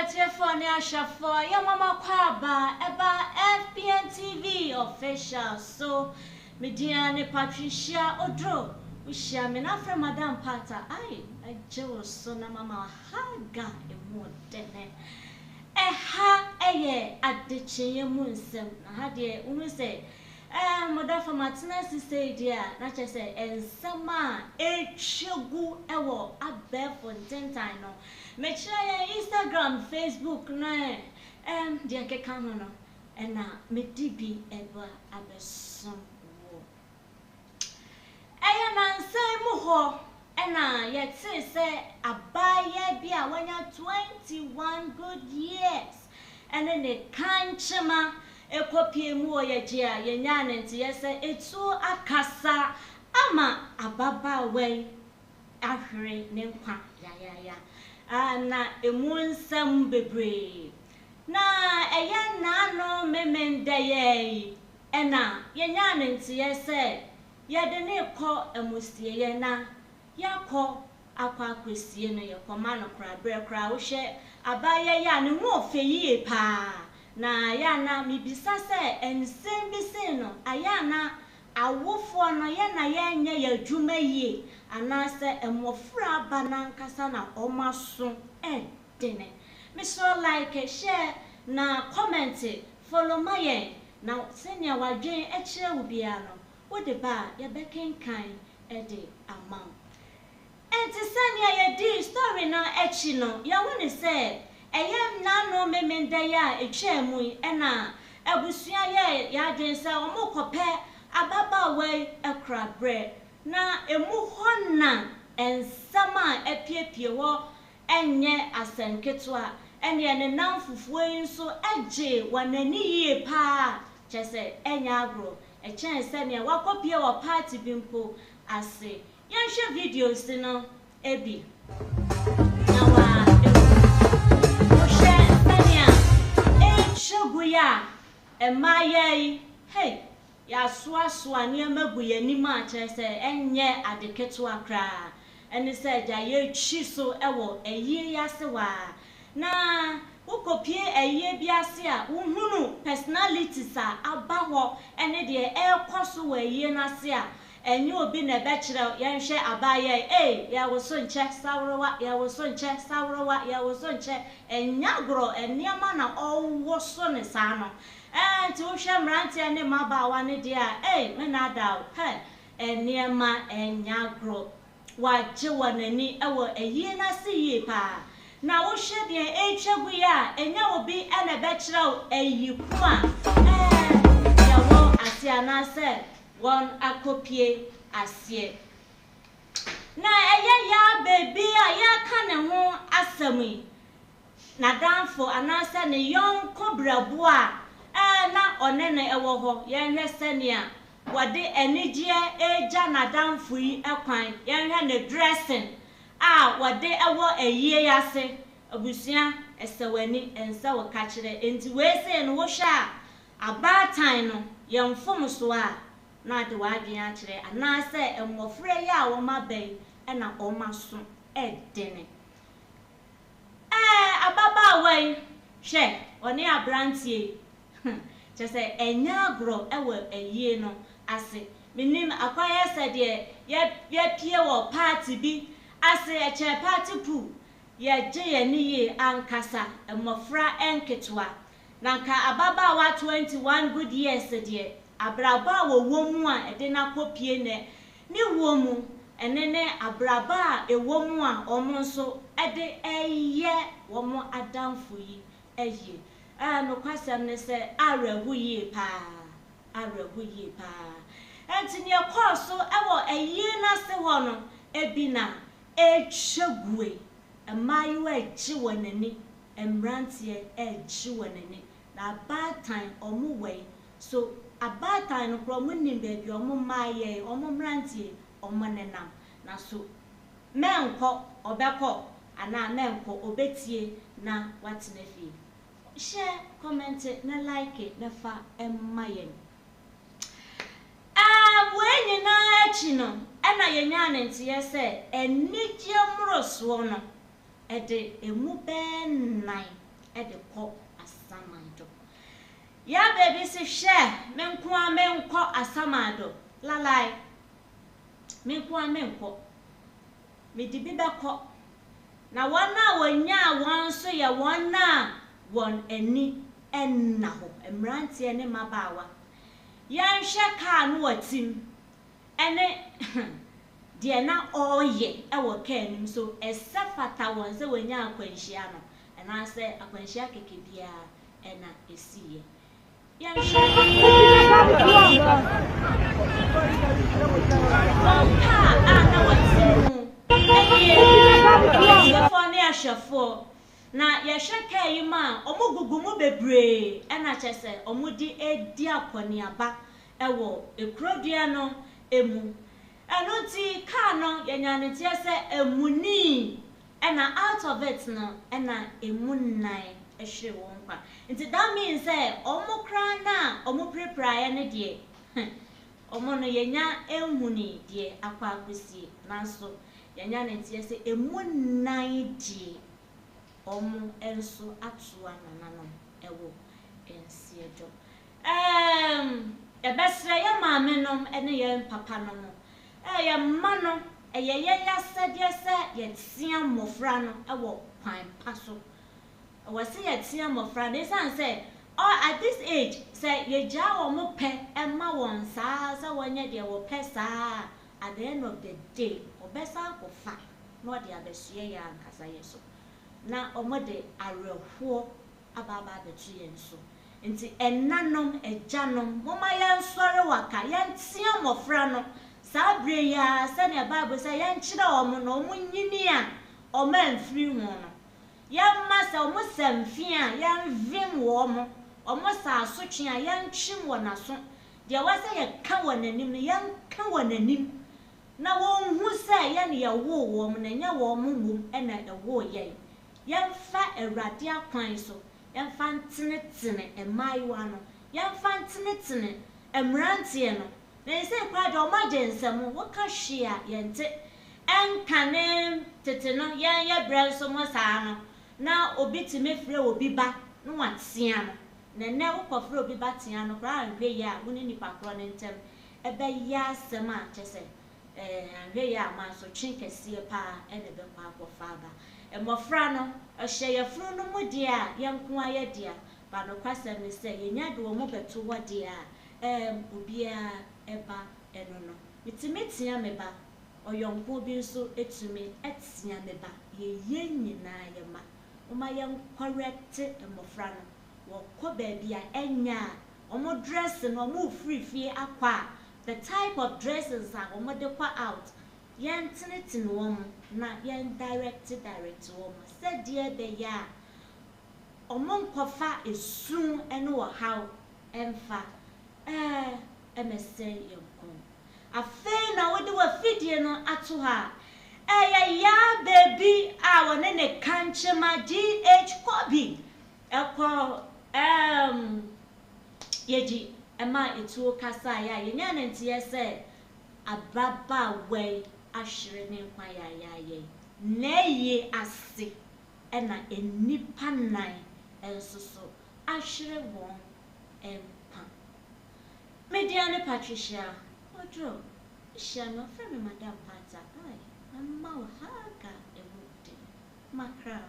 Atiefoɔ ne ahwɛfoɔ, yɛma mo akwaaba ɛba FBN TV official so. Me din ara ne Patricia Oduro. Wohyia me na frɛ Madam Pat a, ai, mɛgye wo so na mama haga emu ɔdɛ. Ɛha yɛ adekyeeɛ mu nsɛm, na ha deɛ wohu sɛ ɛɛ mmɔdafam atena ase sei deɛ a, na kyerɛ sɛ nsɛm a ɛretwa gu wɔ abɛɛfo ntentan no, mekyerɛ yɛn Instagram, Facebook ne ɛɛm deɛ ɛkeka ho no, ɛna mede bi ɛba abɛsom wo. Ɛyɛ nnansa yi mu hɔ na yɛtee sɛ abaayewa bi a wanya 21 good years ne ne kankyema kɔpuee mu wɔ yɛgye a yɛnyaa ne nteeɛ sɛ etuo akasa ama ababaawa yi ahwere ne nkwa yayaaya. Na emu nsɛm bebree. Na ɛyɛ nnaano Memenda yi ara yi Ɛnna yenyaa ne nteɛ sɛ yɛde no rekɔ amusieeɛ na yɛakɔ akɔ akɔsie no, yɛkɔma no koraberɛ koraa. Wohwɛ abaayewa yi a, ne ho ɔfɛ yie pa ara. Na ɛyɛ a na mebisa sɛ nsɛm bi sei no, ayɛ a na awofoɔ no yɛn na yɛnyɛ yɛn adwuma yie anaasɛ mmɔfra aba no ankasa na wɔn aso dene? Mesrɛ wo like, share na comment, follow ma yɛn na sɛnea w'adwene kyerɛ wo biara no, wode ba a, yɛbɛkenkan de ama wo. Enti sɛnea yɛdii story no akyi no, yɛhu no sɛ ɛyɛ nnanu Memenda yi a ɛtwaa mu yi na abusua yɛɛ yɛn adwene sɛ wɔrekɔpɛ ababaawa yi koraberɛ. Na ɛmu hɔ na nsɛm a apiepie hɔ Ɛnyɛ asɛm ketewa. Ɛnneɛ ne nnamfofoɔ yi nso gyee wɔn ani yie pa ara, kyerɛ sɛ, ɛnyɛ agorɔ. Ɛkyɛn sɛdeɛ wɔakɔpue wɔ paati bi mpo ase. Yɛnhwɛ videos no bi na woahu. Wohwɛ sɛnea ɛretwa gu yi a, mmaayaa yi, hei! Yɛasoasoa nneɛma gu yɛn anim a kyerɛ sɛ ɛnyɛ ade ketewa koraa. Ɛne sɛ agya yɛtwi so wɔ ayie yi ase hɔ ara. Na wokɔpue ayie bi ase a, wohunu personalities a aba hɔ ne deɛ ɛrekɔ so wɔ ayie no ase a, ɛnyɛ obi na ɛbɛkyerɛ wo. Yɛnhwɛ abaayewa yi, ei, yɛrewoso nkyɛ, saworowa, yɛrewoso nkyɛ, saworowa, yɛrewoso nkyɛ. Ɛnyɛ agorɔ, nneɛma na ɔrewoso no saa no. Ɛɛ nti wohwɛ mmeranteɛ ne mmabaawa no deɛ a, ei, me nnaadaa wo, hɛ, nneɛma nyɛ agorɔ. Wɔagye wɔn ani wɔ ayie no ase yie pa ara. Na wohwɛ deɛ ɛretwa gu yi a, ɛnyɛ obi na ɛbɛkyerɛ wo ayi ko a ɛɛ yɛwɔ aseɛ anaasɛ wɔakɔpue aseɛ. Na ɛyɛ yaa baabi a yɛreka ne ho asɛm yi, n'adamfo anaasɛ ne yɔnko berɛboɔ a na ɔne no wɔ hɔ. Yɛnhwɛ sɛnea wɔde anigyeɛ regya n'adamfo yi kwan. Yɛnhwɛ ne dressing a wɔde wɔ ayie yi ase. Abusua, ɛsɛ w'ani, ɛnsɛ wo kakyerɛ. Enti wei sei no wohwɛ a, abaatan no, yɛ mfomsoɔ a, na ade w'adwene akyerɛ anaasɛ mmɔfra yi a wɔaba yi na wɔn aso dene. Ɛɛ, ababaawa yi, hwɛ, ɔne aberanteɛ yi, hmm, kyerɛ sɛ ɛnyɛ agorɔ wɔ ayie no ase. Mennim, akɔyɛ sɛ deɛ yɛ, yɛapue wɔ party bi ase, ɛkyɛn party pool. Yɛgye yɛn ani yie ankasa, mmɔfra nketewa. Na nka ababaawa 21 good years deɛ, abrabɔ a wɔwɔ mu a ɛde no akɔpue nnɛ ne wuo mu, ɛne ne abrabɔ a ɛwɔ mu a wɔn nso de reyɛ wɔn adamfo yi ayie. Ɛɛ, nokwasɛm ne sɛ, awerɛho yie pa ara, awerɛho yie pa ara. Enti deɛ ɛkɔɔ so wɔ ayie no ase hɔ no, ebi na ɛretwa gue. Mmaayewa regye wɔn ani, mmeranteɛ regye wɔn ani, na abaatan, wɔwɛn. So abaatan no koraa wɔn nim baabi a wɔn mmaayɛ yi, wɔn mmeranteɛ yi, wɔn nenam? Na so mɛnkɔ, ɔbɛkɔ, anaa mɛnkɔ, ɔbɛtie na watena fie? Hyɛ, kɔmɛnte na like na fa ma yɛn. Ɛɛ, wei nyinaa akyi no, ɛna yɛnyaa ne nteɛ sɛ anigyeɛ mmorosoɔ no, ɛde ɛmu bɛyɛ nnan. de kɔ Asamando. Yaa Baby se hwɛ, me nko ara menkɔ Asamando, lalai, me nko ara menkɔ, mede bi bɛkɔ. Na wɔn a wɔnyaa wɔn nso yɛ wɔn a wɔn ani nna hɔ, mmeranteɛ ne mmabaawa. Yɛnhwɛ kaa no ɔtim ne deɛ na ɔreyɛ wɔ kaa no mu. So ɛsɛ fata wɔn sɛ wɔnya akwanhyia no anaasɛ akwanhyia kɛkɛ biara na ɛsiiɛ? Yɛnhwɛ wɔn kaa a na wɔte mu nie, atiefoɔ ne ahwɛfoɔ. Na yɛhwɛ kaa yi mu a, wɔgugu mu bebree na kyerɛ sɛ wɔde redi akɔneaba wɔ kurodua no mu. Ɛno nti kaa no yɛnyaa no nteɛ sɛ amunii ɛna out of it no ɛna ɛmu nnan hwere wɔn nkwa. Nti that means sɛ wɔn koraa no a wɔn pirapiraeɛ no deɛ wɔn no yɛnya nhunii deɛ akɔ akɔsie nanso yɛanya no nteɛ sɛ ɛmu nnan deɛ wɔn nso atoa nananom wɔ nseɛdɔ. Erm yɛbɛsrɛ yɛn maame nom ne yɛn papa nom, eh yɛn mma no, ɛyɛ yɛn asɛdeɛ sɛ yɛtea mmɔfra no wɔ kwan pa so. Ɛwɔ sɛ yɛtea mmɔfra no ɛsiane sɛ ɔ at this age sɛ yɛgyaa wɔn pɛ ma wɔn saa sɛ wɔnyɛ deɛ wɔpɛ saa a, at the end of the day wɔbɛsan akɔfa na wɔde abɛsoɛ yɛn ankasa yɛn so na wɔde awerɛhoɔ aba aba abɛto yɛn so. Nti ɛnanom, agyanom, momma yɛnsɔre waka, yɛntea mmɔfra no saa berɛ yi ara sɛdeɛ Bible sɛ yɛnkyerɛ wɔn na wɔn nyini a wɔn amfiri ho no. Yɛmma sɛ wɔn sɛ mfe a yɛnvem wɔn, wɔn sɛ asotwe a yɛntwem wɔn aso, deɛ ɛwɔ sɛ yɛka wɔ n'anim no yɛnka wɔ n'anim na wɔnhu sɛ yɛn yɛwoo wɔn na ɛnyɛ wɔn mmom na ɛwoo yɛn. Yɛmfa Awurade akwan so, yɛmfa ntenetene mmaayewa no, yɛmfa ntenetene mmeranteɛ no. Na seesei koraa deɛ wɔagye nsam, woka hwee a yɛnte. Ɛnkane tete no, yɛn yɛ berɛ nso mo saa no, na obi tumi frɛ obi ba na watea no. Na ɛnnɛ wokɔfrɛ obi ba tea no koraa anhwɛ yie a, wo ne nipa korɔ no ntam ɛbɛyɛ asɛm a kyerɛ sɛ Ɛɛ, anhwɛ yie a, mansotwe kɛseɛ pa ara na ɛbɛkɔ akɔfa aba. Mmɔfra no, ɔhyɛ yafunu no mu deɛ a, yɛn nko ara yɛ dea. But nokwasɛm ne sɛ, yɛnya de wɔn bɛto hɔ deɛ a, ɛɛm, obiara ba ɛno no. Metumi tea me ba, ɔyɔnkoɔ bi nso tumi tea ne ba. Yɛyɛ nyinaa yɛ mma. Momma yɛnkɔrɛkte mmɔfra no. Wɔkɔ baabi a ɛnyɛ a, wɔn dress no, wɔrefiri fie akɔ a, The type of dressings a wɔn de kɔ out, yɛn tenetene wɔn na yɛn direct direct wɔn sɛdeɛ ɛbɛyɛ a wɔn nkɔfa esu ne ɔhaw mfa ɛɛ mmɛsɛe yɛn kɔn. Afei na wode w'afidie no ato hɔ a, ɛyɛ yaa baabi a wɔne ne kankyema GH Kobi ɛkɔ ɛɛm. Yegye ma etuo kasaeɛ a yɛnyaa no nteɛ sɛ ababaawa yi ahwere ne nkwa yaayaaya yi. N'ayie ase na nnipa nan nso so ahwere wɔn nkwa. Me din ne Patricia Oduro. Wohyia me a, wɔfrɛ me Madam Pata. Ai, mɛma wo hug a ɛmu den. Makra.